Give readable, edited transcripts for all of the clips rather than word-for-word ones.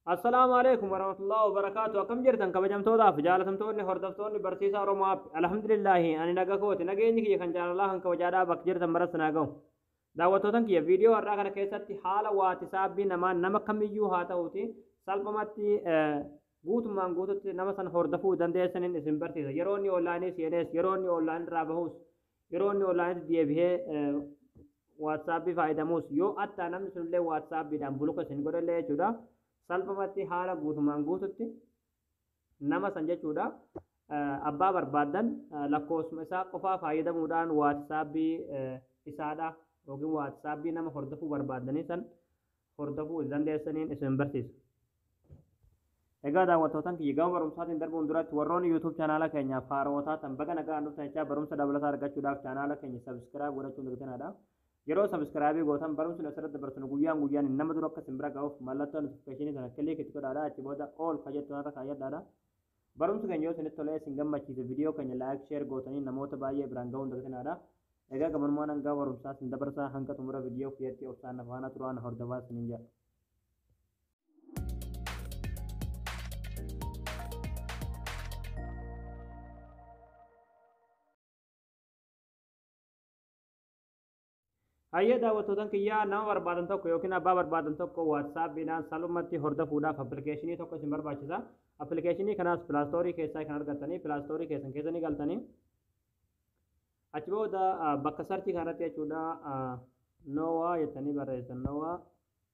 Assalaamu alaikum warahmatullahi wabarakaatu. Akkam jirtan kabajamtootaaf jaalatamtoonni hordoftoonni barsiisaa Oromoo App. Alhamdulillaahi, ani naga kooti. Nageenyi kiyya kan jaalalaa kan kabajaadhaa bakka jirtan maras naa ga'u. Daawwattootan kiyya, viidiyoo har'aa kana keessatti haala WhatsAppii namaa, nama kamiyyuu haa ta'uuti, salphumatti guutummaan guututti nama san hordofuu dandeessaniin isin barsiisa. Yeroo inni online seenees, yeroo inni online irraa bahus, yeroo inni onlineitti deebihee WhatsAppii fayyadamus, yoo attaa namni sunillee WhatsAppiidhaan block isin godhellee jechuudha. Salphumatti haala guutumaan guututti nama san jechuudha, abbaa barbaaddan lakkoofsuma isaa qofaa fayyadamuudhaan WhatsAppii isaadha yookiin WhatsAppii nama hordofuu barbaaddanii san hordofuu dandeessaniin isin barsiisa. Egaa daawwattootan kiyya, gama barumsaatiin darbuun duratti warroonni YouTube chaanaala keenyaaf haarawaa taatan baga nagaan dhuftan jechaa, barumsa dabalataa argachuudhaaf chaanaala keenya subscribe godhachuun dagatinaa. Yeroo subscribe gootan barumsi asirratti dabarsinu guyyaan guyyaan nama dura akka isin bira ga'uuf mallattoo notification sana click itti godhaadha. Achi booda all ka jettu irra kaayyadhaadha. Barumsi keenya yoo isinitti tolee isin gammachiise, viidiyoo keenya like, share gootanii namoota baay'ee biraan ga'uun dagatinaadha. Egaa gabanumaan hanga barumsaa isin dabarsaa, hanga xumura viidiyoo kiyyatti obsaan na faana turaan hordofaa isiniin jedha. Hayyee daawwattootan kiyyaa, nama barbaadan tokko yookiin abbaa barbaadan tokko WhatsAppiidhaan salphumatti hordofuudhaaf appilikeeshinii tokko isin barbaachisa. Appilikeeshinii kanaas Play Store keessaa kan argattanii, Play Store keessan keessa ni galtanii. Achi booda bakka search kanarratti jechuudha, Noowaa jettanii barreessan. Noowaa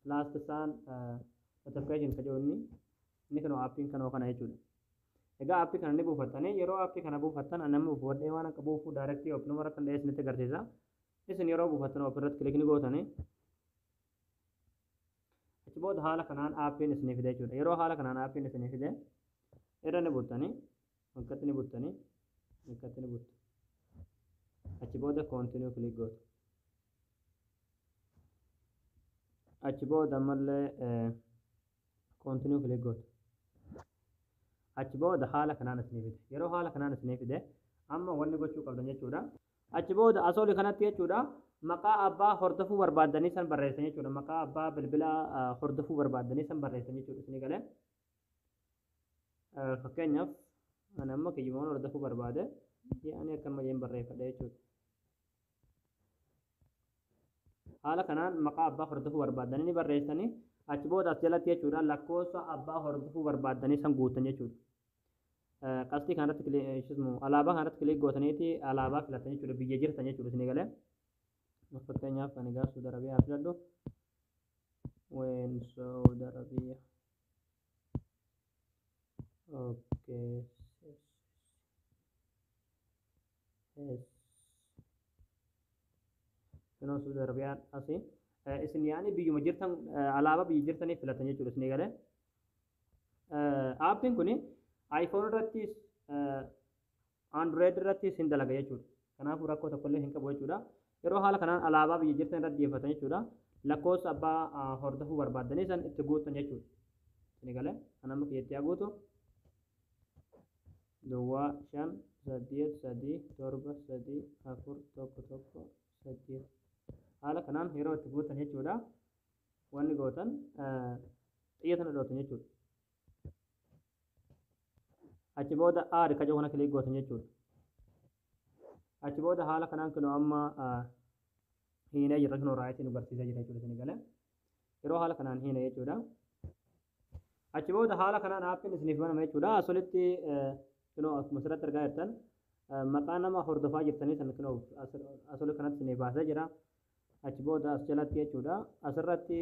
last seen notification ka jedhu inni kanoo aappiin kanoo kana jechuudha. Egaa aappii kana ni buufattanii, yeroo aappii kana buufattan, ani amma buufadhee waan akka buufuu direct open irra kan dha'ee isinitti agarsiisa. Isin yeroo buufattan open irratti click ni gootanii. Achi booda haala kanaan aappiin isinii fide jechuudha. Yeroo haala kanaan aappiin isinii fide irra ni buttanii, akkatti ni buttanii, akkatti ni buttu. Achi booda continue click gootu. Achi booda ammallee continue click gootu. Achi booda haala kanaan isinii fide. Yeroo haala kanaan isinii fide amma wanni gochuu qabdan jechuudha. Achi booda asooli kanatti jechuudha, maqaa abbaa hordofuu barbaaddanii san barreessan jechuudha. Maqaa abbaa bilbila hordofuu barbaaddanii san barreessan jechuudha isinii galee. Fakkeenyaaf ani amma kiyyumaan hordofuu barbaade, yaani akkanuma jeen barreeffadha jechuudha. Haala kanaan maqaa abbaa hordofuu barbaaddanii ni barreessanii, achi booda as jalatti jechuudha, lakkoofsa abbaa hordofuu barbaaddanii san guutan jechuudha. Qasxii kanarratti, alaabaa kanarratti click gootaniiti alaabaa filatan jechuudha, biyya jirtan jechuudha isinii galee. Fakkeenyaaf ani gaa Saudi Arabiyaa filadhu. When Saudi Arabia. Okay. S. Kunoo Saudi Arabiyaan asii. Isin yaani biyyuma jirtan, alaabaa biyya jirtanii filatan jechuudha isinii galee. Aappiin kuni iPhone irrattis Android irrattis hin dalaga jechuudha. Kanaafuu rakkoo tokkollee hin qabu jechuudha. Yeroo haala kanaan alaabaa biyya jirtan irratti dhiyeeffatan jechuudha, lakkoofsa abbaa hordofuu barbaaddanii san itti guutan jechuudha. Isinii galee, kan amma kiyyatti haa guutu. 058 3734 118. Haala kanaan yeroo itti guutan jechuudha, wanni gootan xiyya sana dhootan jechuudha. Achi booda add ka jedhu kana click gootan jechuudha. Achi booda haala kanaan kunoo amma hiinee jirra, kunoo right nu garsiisaa jira jechuudha isinii galee. Yeroo haala kanaan hiine jechuudha. Achi booda haala kanaan aappiin isiniif banama jechuudha. Asolitti kunoo akkuma asirratti argaa jirtan maqaa nama hordofaa jirtanii san kunoo asoli kanatti isiniif baasee jira. Achi booda as jalatti jechuudha, asirratti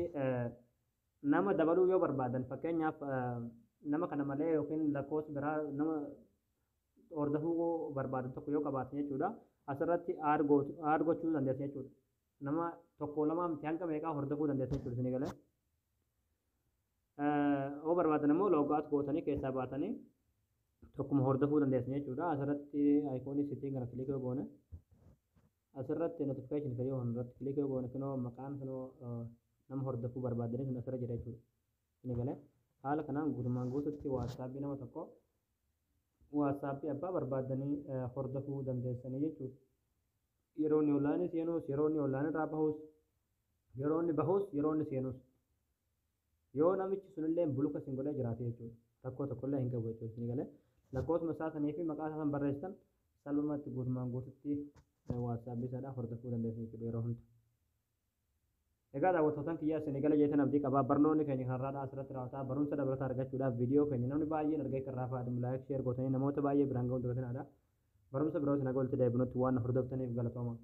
nama dabaluu yoo barbaadan, fakkeenyaaf nama kana malee yookiin lakkoofsa biraa nama hordofuu barbaadan tokko yoo qabaatan jechuudha, asirratti add gochuu dandeessan jechuudha. Nama tokko lamaa miti, hanga meeqaa hordofuu dandeessan jechuudha isinii galee. Yoo barbaadan immoo logout gootanii keessaa baatanii tokkuma hordofuu dandeessan jechuudha. Asirratti icon setting kana click yoo goone, asirratti notification fayyoo irratti click yoo goone, kunoo maqaan kunoo nama hordofuu barbaadanii sun asirra jira jechuudha. Isinii galee, haala kanaan guutummaan guututti WhatsAppii nama tokko, WhatsAppii abbaa barbaadanii hordofuu dandeessanii jechuudha. Yeroo inni online seenus, yeroo inni online irraa bahus, yeroo inni bahus, yeroo inni seenus. Yoo namichi sunillee block isin godhee jiraate jechuudha. Rakkoo tokkollee hin qabu jechuudha isin galee. Lakkoofsuma isaa sanii fi maqaa isaa san barreessitan salphumatti guutumaan guututti WhatsAppii isaadhaa hordofuu dandeessan jechuudha yeroo hunda. Egaa daawwattootaan kiyyaa, isin gala jeetan abdii qabaa. Barnoonni keenya kanarraadhaa asirratti raawwataa. Barumsa dabalataa argachuudhaaf viidiyoo keenya namni baay'een argee kan irraa fayyadamu like, share gootanii namoota baay'ee biraan ga'uun dagatinaa. Barumsa biroo isin haga walitti deebinutti waan hordoftaniif galatooma.